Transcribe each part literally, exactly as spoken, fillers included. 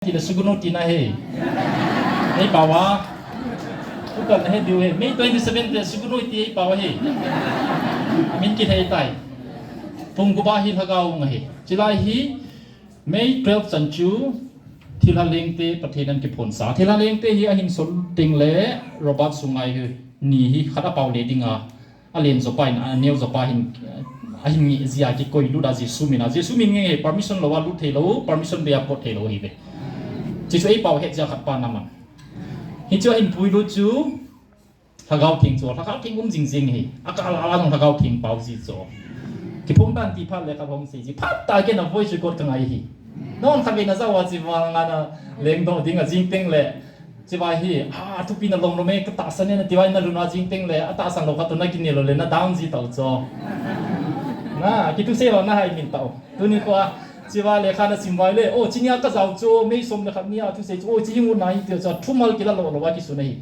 ti le Sugnu tina ahi. Ei pao a. Tukan ahe diu ahi. May twenty-seven te Sugnu ti ei pao ahi. Amin kithei tai. Pung gup a hi lhagao hung ahi. Chulai hi May twelve chan chu thilha lengte Pathen in akiphonsa. Thilha lengte hi ahin sol teng le Robert Sungai hi ni hi khat apao le dinga, alen jopa in, aneo jopa hin, ahin nge jia kikoi lut a Jesu min a. Jesu min nge permission lou a lut thei lou, permission be a pot thei lou ahi ve. Chuchu ei pao het jia khat pa naman. Hichu ahin puilut chu Lhagao Theng chu, Lhagao Theng um jing jing hi. Akal ala jong Lhagao Theng pao ji chu. Kiphong dan ti phat le khat hung sei ji. Phat tah kei na voice record ka ngai hi. Non khat ve na jao a chi vang a na leng doh ding a jing teng le. Chiva hi, a, thupi na lom lom e, ka tahsan e na tiuva na lhun a jing teng le, a tahsan lou khat toh na kinel lou le, na down ji tau chu. Na, kithusei lou na hai min tau. Tuni kho a, chiva lekha na sim vai le, o, chinia ka jao chu, May som le khat nia thusei chu, o, chi hi mu na hi tiu chu, thumal kila lou lou a kisun ahi.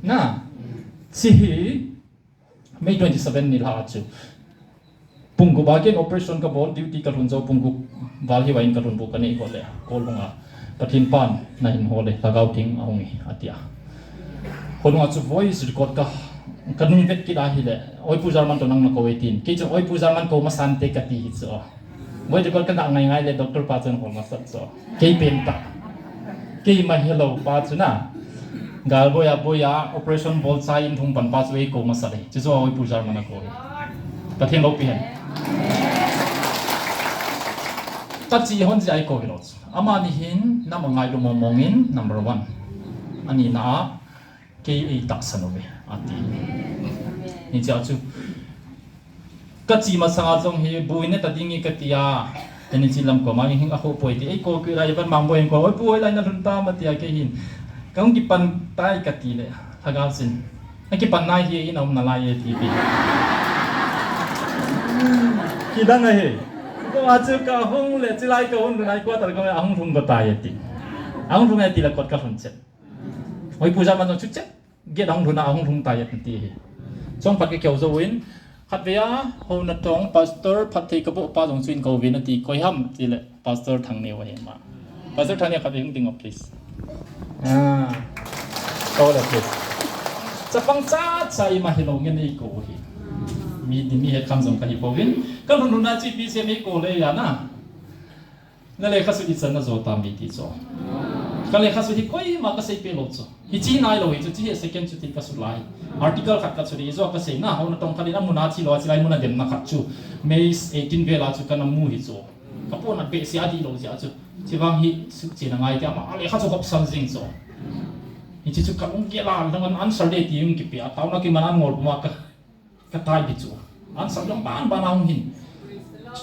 Na, chi hi, May twenty-seven ni lha chu. Pung gup a ken operation ka bol, duty ka lhun jou, pung gup val hi vain ka lhun bu ka nei ho le. Kol hung a, Pathen pan na hin ho le, Lhagao Theng ahung hi, atia. Ho lhung a chu voice record ka, ka nung vet kit ahi le, Oi Pu German toh nang na kou e tin. Kei chu Oi Pu German kou masan te ka ti hi chu. Voice record ka ngah ngai ngai le, doctor pa chun hol masat chu. Kei pen ta. Kei ma helou pa chu na. Gal boi a boi a operation bol chai in thung pan pa chu ei kou masat e. Chu chu Oi Pu German a kou e. Pathen loupi hen. Ka chi hon ji ei kou hilou chu. Amani hin nam a ngailu mong mong in number one. Ani na a kei ei tahsan uve, ati. Hichea chu. Ka chi masanga jong hi, bu in ne ta ding e ka tia. Teni chi lam koma hin a ho poi ti. Ei kou kit a, Ivan Mangboi in kou, Oi Pu, hoilai na lhun tam atia kei hin. Ka hung kipan tai ka ti le, Lhagao Theng. A kipan nai hi in a um nalai e ti pi. Kidang ahi. Koma chu ka hung le, chulai ka hung lhun ai kua tal ka a hung lhung ko tai ati. A hung lhung e ti le kot ka lhun chet. Oi Pu German jong chu chet. Gate a hung lhun a, a hung lhung tai ati hi. Chong phat ka keu jou in, khat ve a, Hou natong, Pastor Phattheikabo pa jong chu in kou vin ati, koi ham ti le, Pastor Thangneo ahi ma. Pastor Thangneo khat ve hung ding o, please. Ah. Kou le, please. Chapang cha cha ima hilou ngen ei kou hi. Mi di mi het kham jong ka hi pouvin. Ka lhun lhun a chi pi se mi kou le ya na. Na lekha sut ichan na jo tam mi ti chu. Ka lekha sut hi koima ka seipeh lou chu. Hichi nailou hi chu, chi hi second chuti ka sut lai. Article khat ka sut hi, jo ka sei na, Hou natong khat in amun a thi lou a, chulai mun a demna khat chu. May eighteen vel a chu kana mu hi chu. Ka pon a behseh a dihlou jeh a chu. Chuvang hi sut chen angai ti ama lekha chu hopsal jing chu. Hichi chu ka lung gel a, lang an answer de ti hung kipe a, taona kiman a ngol puma ka Ka tai di chu. An sap jong ban ban a hung hin.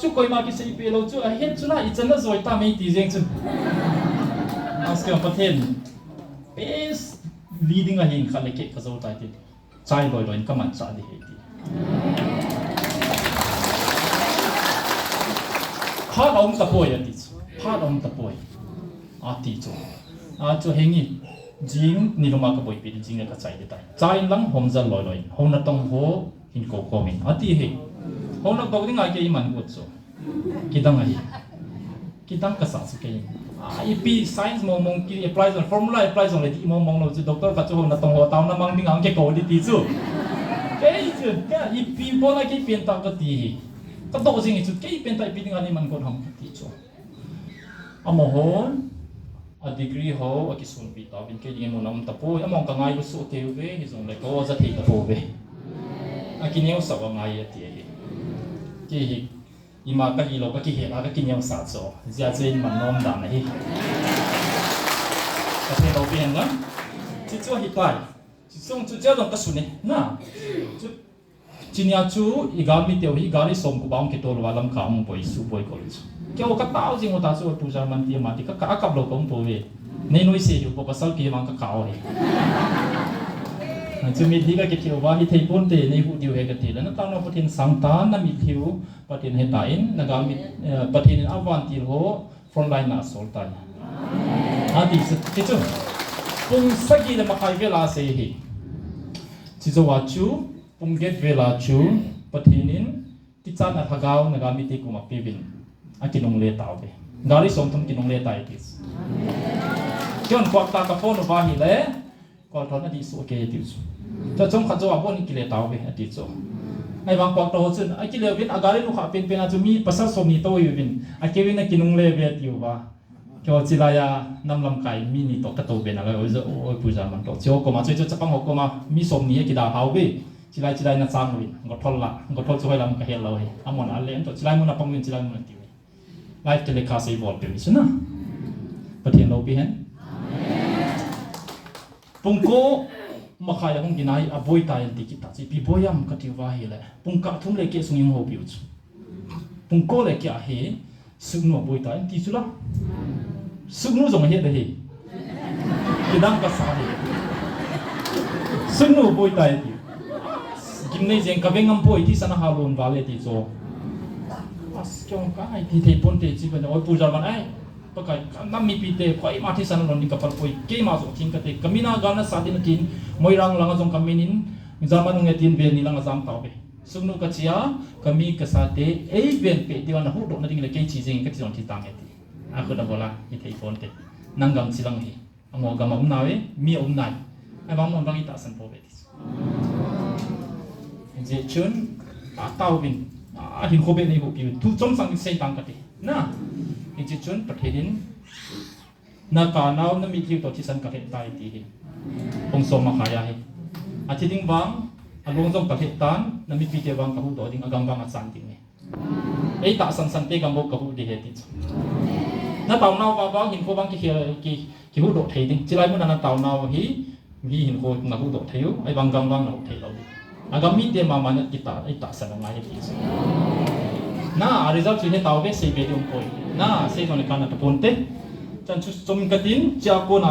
Chu koima kiseipeh lou chu, a het chu na ichan na joi tam ei ti jeng chu. Ask Pathen. Best leading a hin khat le keh ka jou tai ti. Chai loi loi in ka manchah di hi ti. Phat a um tapoi ati chu. Phat a um tapoi. Ati chu. A chu henge, jing nilhum a ka boipi di jing le ka chai di tai. Chai in lang hom jal loi loi. Hou natong ho hin kou khom in. Ati hi. Hou natong ding a kei iman got chu. Kidang ahi. Kidang ka sa chu kei. A, ipi science mong mong ki apply jong, formula apply jong le di mong mong lou chu doctor khat chu hou natong ho taona mang ding a hung kikou di ti chu. Kei chu, ka ipi bol a kei pen tah ka ti hi. Ka doh jing hi chu, kei pen tah ipi ding a nei man got ham ka ti chu. Amahon, a degree ho, a kisunpi tauvin, kei ding mun a um tapoi, amahon ka ngailu soh kei uve, hijongle ka o ja thei tapouve. A kineosah u angai ati ahi. Kei hi, ima ka hilou, ka kihet a, ka kineosah chu. Jia chu in man nom dan ahi. Ka thei lou pi hen lang. Chi chu ahi tai. Chi chung chu chia jong ka sun e. Na. Chu Chinia chu i galmi teu hi gal i som kuba hung kitol uva Lamka hung boi su boi kol chu. Kei o ka tao jing u ta chu Pu German ti ama ti ka, ka kap lou ka um pouve. Nei noise hiu po pasal kei vang ka kap u hi. Chu mitlhi ka kithei uva hi thei ponte nei hu diu ahi ka ti le na tao na Pathen sang tan na mitlhi u Pathen he tan na galmi, eh, Pathen in a vantil ho frontline na sol tan. Ati chu, ti chu. Pung sagi le makhai vel a sei hi. Chi jou a chu Pung get vel a chu Pathen in kichatna lhagao na galmite koma peuvin a kinungle tauve. Gari somthum kinungle tai ati. Chun kuak ta ka phone uva ahile, Kualthon adih soh kei ati chu. Chua chomkhat jou a bon kile tauve ati chu. Ahivang kuak ta ho chun, akile uvin, agari nukhah penpen a chu mi pasal somni tou uvin, akeuvin akinungle uve ati uva. Keiho chilai a nam lamkai mi ni toh katou be nalai, oi jo, oi pu German toh. Chu koma chu, chu chapang ho koma mi somni akidalha uve. Chilai, chilai nachan uvin, Gothol la, Gothol chu hoilam kahe lou hi. Amon a len toh, chilai mun a pang uvin, chilai mun ati uve. Live telecast eibol peh u chu na. Pathen loupi hen. Pung ko makhai a hung gin a hi aboi tai anti kit ta chu, ipi boi ham kati uva ahile, pung kah thum le keh sung in houpi u chu. Pung ko le keh a hi, Sugnu aboi tai anti chu la. Sugnu jong ahet ahi. Kidang kasa hi. Sugnu aboi tai anti. Gimnei jeng kave ngam poi, thisan ahal lon vale ti chu. As, keiho kahi thei ponte chi bana, oi pu German ai. Pakai, kanam mipite, koima thisan lon ding kapal poi, keima jong thing kate, kamin a galna sa ding atin, Moirang langa jong kamin in, German nunge tin vel ni langa jam tauve. Sugnu kachia, kami kasate, eiven peh diu ana huhdoh na ding le kei che jeng kati jong thi tange ti. Akhut abol a, hithei ponte. Nang gam chi lang hi. Amaho gam a um nai, mi a um nai. Ahivang non vang itahsan pouve ti. Hijeh chun, ataovin, ahinkho beh nei huhpi uvin. Thu chomsang in sei tang kate. Na, hijeh chun, Pathen in, nataonau, namitlhi u toh thisan kalheh tai ti hi. Pung som makhai a hi. Athi ding vang, along jong kalheh tan, namipite vang kahuhdoh ding, agang vang achan ding hi. Eitahsan sante gam bou kahuh ding ahi ti chu. Nataonau vang vang hinkho vang kikhel, ki, kihuhdoh thei ding. Chilai mun a nataonau hi, mi hinkho nahuhdoh thei u, ahivang gang vang nahuh thei lou ding. Agam mite mama na kitah, eitahsan u ngai ahi ti chu. Na, a result chu he tauve, sei be ding um poi. Na, sei jong le kana ta ponte. Chan chu chom katin, chia kona